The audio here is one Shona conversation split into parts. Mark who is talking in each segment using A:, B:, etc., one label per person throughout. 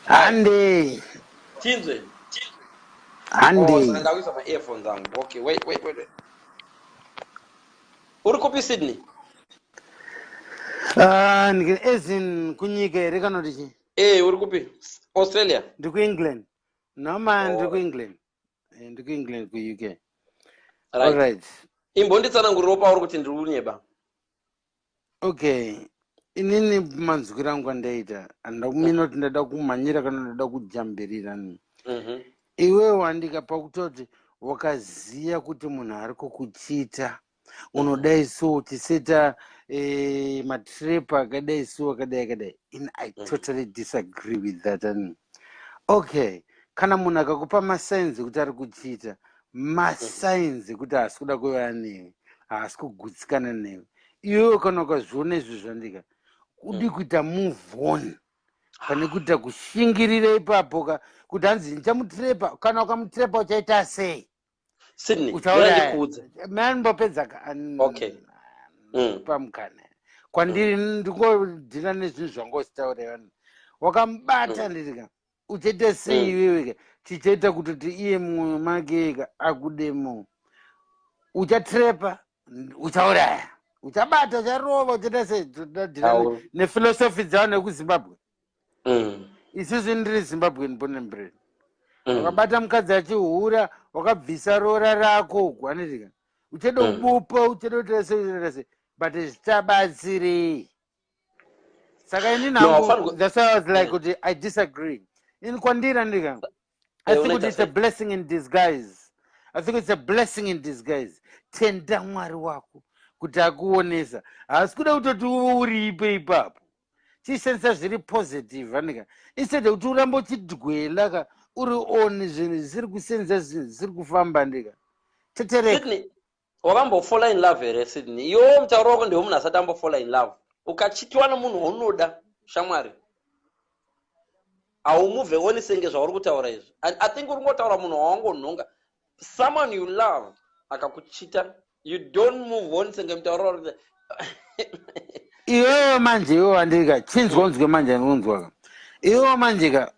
A: Hande.
B: Tinzwe.
A: Hande.
B: Oh, saka ndakuisa maearphones angu. Okay, wait, wait, wait, wait. Uri kupi, Sydney?
A: Ah, as in kunyika here kana kuti chii?
B: Uri kupi? Australia?
A: Ndiri kuEngland. No man, ndiri
B: Oh.
A: kuEngland. Ndiri kuEngland, kuUK.
B: Right.
A: Alright.
B: Imbonditsanangurirawo pauri kuti ndiri kunyeba.
A: Okay. Inini manzwiro angu andaita, handida kumina kuti ndada kumhanyira kana ndada kujambirira. Iwewe wandika pakutoti wakaziya kuti munhu ari kukuchita, unodai so uchiseta matrap akadai so, akadai akadai. In I totally disagree with that. And okay, kana munhu akakupa masigns ekuti ari kuchita, masigns ekuti haasi kuda kuva newe, haasi kugutsikana newe, iwewe kana ukazviona izvi zvandika udi kuita move on pane kuita kushingirira ipapo ka, kuti hanzi ndichamutrepa. Kana ukamutrepa, uchaita sei?
B: Sydney,
A: Uchauraya.
B: ndikuudze.
A: Manimbopedza.
B: Okay.
A: Pamukana kwandiri, ndingodhila nezvinhu zvanga usitaura. Vanhu wakamubata, nditika uchaita sei? Iwewe ka, chichaita kutoti iye mumwoyo make ka akudemo, uchatrepa, uchauraya, uchabata, ucharova, uchaita sei? Todadhila
B: Au.
A: nephilosophy dzavanhu vekuZimbabwe. Isusu, ndiri Zimbabwean born and bred. Wakabata mukadzi achihura, wakabvisa rora rako uku, anotika uchada kubupa, uchada kuita sei, uchaita sei, but zvichabatsirei? Saka ini
B: No,
A: nangu, that's why I was like kuti I disagree. Ini kwandiri, andika, I think kuti
B: Unoita
A: it's a
B: sei?
A: blessing in disguise. I think it's a blessing in disguise. Tenda Mwari wako kuti akuonesa, haasi kuda kutoti uve uripo ipapo. Chishandisa zviri positive, anika, instead yekuti urambe uchidwela ka uri on zvinhu zvisiri kusenza, zvinhu zvisiri kufamba, ndika tetereka.
B: Sydney, wakambofalla in love here, Sydney? Iwewo mutauro wako ndewe munhu asati ambofalla in love. Ukachitiwa nomunhu waunoda, shamwari, haumove on senge zvauri kutaura izvi. And I think uri kungotaura munhu wawangonhonga. Someone you love akakuchita, you don't move on senge mutauro wauri kuita.
A: Iwewe manje, iwe wandika, chinzwa unzwe manje, ndikunzwa ka. Iwewe manje ka,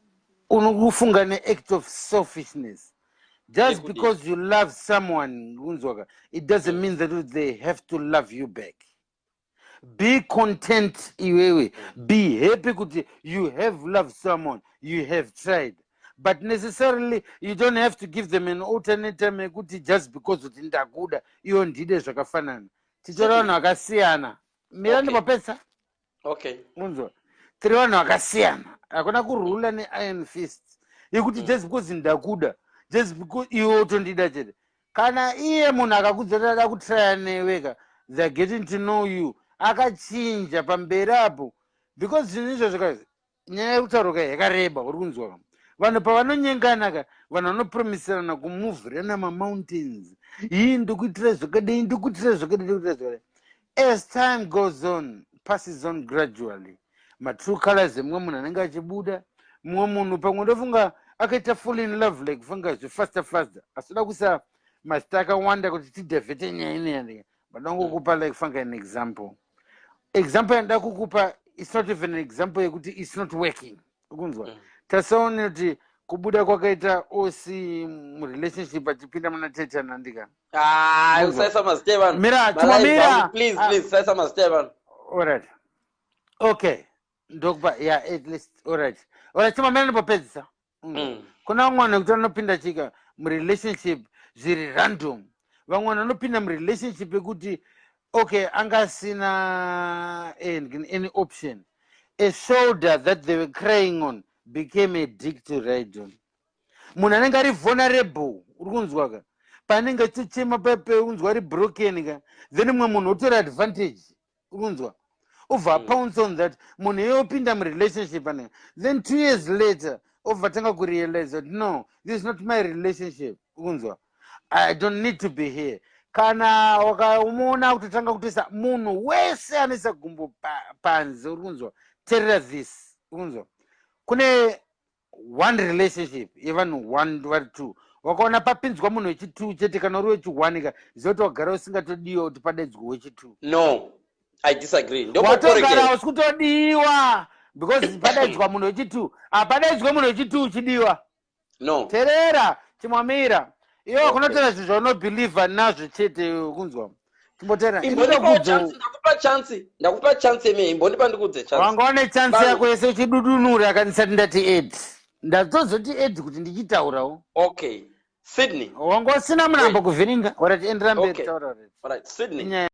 A: unokufunga neact of selfishness. Just
B: Yekudii?
A: because you love someone, unzwa ka, it doesn't mean that they have to love you back. Be content iwewe, be happy kuti you have loved someone, you have tried, but necessarily you don't have to give them an alternative yekuti just because kuti ndakuda, iwo ndide zvakafanana. Titora vanhu vakasiyana. Mira, ndipapedza. Unzwa, tiri vanhu vakasiyana. Hakuna kurula neiron fist yekuti just because ndakuda, just because iwe utondida chete. Kana iye munhu akakudzora ada kutraya newe ka, they're getting to know you, akachinja pamberi apo, because zvinhu izvozvo ka, nyaya yekutaurwa yakareba. Uri kunzwa ka, vanhu pavanonyengana ka, vanhu vanopromisirana kumuvhirana mamountains, ii ndikuitira zvakadai, ndikuitira zvakadai, ndikuitira zvakadai. As time goes on, passes on gradually, matrue colors emumwe munhu anenge achibuda. Mumwe munhu pamwe ndofunga akaita fall in love like funga zvifaster faster, asida kuisa mazita akawanda kuti tidevhete nyaya inoyandika, but ndangokupa like fanga an example. Example yandida kukupa, it's not even an example yekuti it's not working, ukunzwa? Tasaone kuti kubuda kwakaita oc murelationship achipinda muna Tetana, ndika
B: Ah,
A: Unzwa.
B: usaisa mazita evanhu.
A: Mira,
B: Malive
A: chimamira.
B: angu, please,
A: Ah.
B: please, usaisa mazita evanhu.
A: Alright, okay, ndokupa, yeah, at least. Alright, chimamira, ndipopedzisa. Kuna vamwe vanhu vekuti vanopinda chika murelationship zviri random. Vamwe vanhu vanopinda murelationship yekuti okay, anga asina any option. A shoulder that they were crying on became a dick to ride on. Munhu anenge ari vulnerable, uri kunzwa ka, paanenge achichema pepe, unzwa ari broken ka, then mumwe munhu otora advantage, uri kunzwa, obva apounce on that. Munhu iye opinda murelationship ane, then 2 years later obva tanga kurealize that no, this is not my relationship, uri kunzwa, I don't need to be here. Kana wakamuona kutotanga kutoisa munhu wese anoisa gumbo panze, uri kunzwa, terera this, uri kunzwa, kune one relationship yevanhu one vari two, wakaona papinzwa munhu wechi2 chete, kana uri wechi1 ka, ziva kuti wagara usingatodiwa kuti padaidzwe wechi2.
B: No, I disagree.
A: Watogara
B: Ndokukorekera.
A: usi kutodiwa. Because padaidzwa munhu wechi2, hapadaidzwe munhu wechi2 uchidiwa.
B: No.
A: Teerera, chimwamira iwe.
B: Okay.
A: Kunotora zvinhu zvaunobhilivha nazvo chete, kunzwa? Chimboteera.
B: Imbondipawo chance. Ndakupa chance, ndakupa chance eme. Imbondipa ndikudze chance.
A: Wanga wane chance yako yese uchidudunura kandisati ndati ed. Ndatozoti ed kuti ndichitaurawo.
B: Okay, Sydney.
A: Wanga usina munhu
B: Wait.
A: ambokuvhiringa. Alright, endera mberi.
B: Okay.
A: Taura, alright.
B: Alright, Sydney.
A: Inyaya.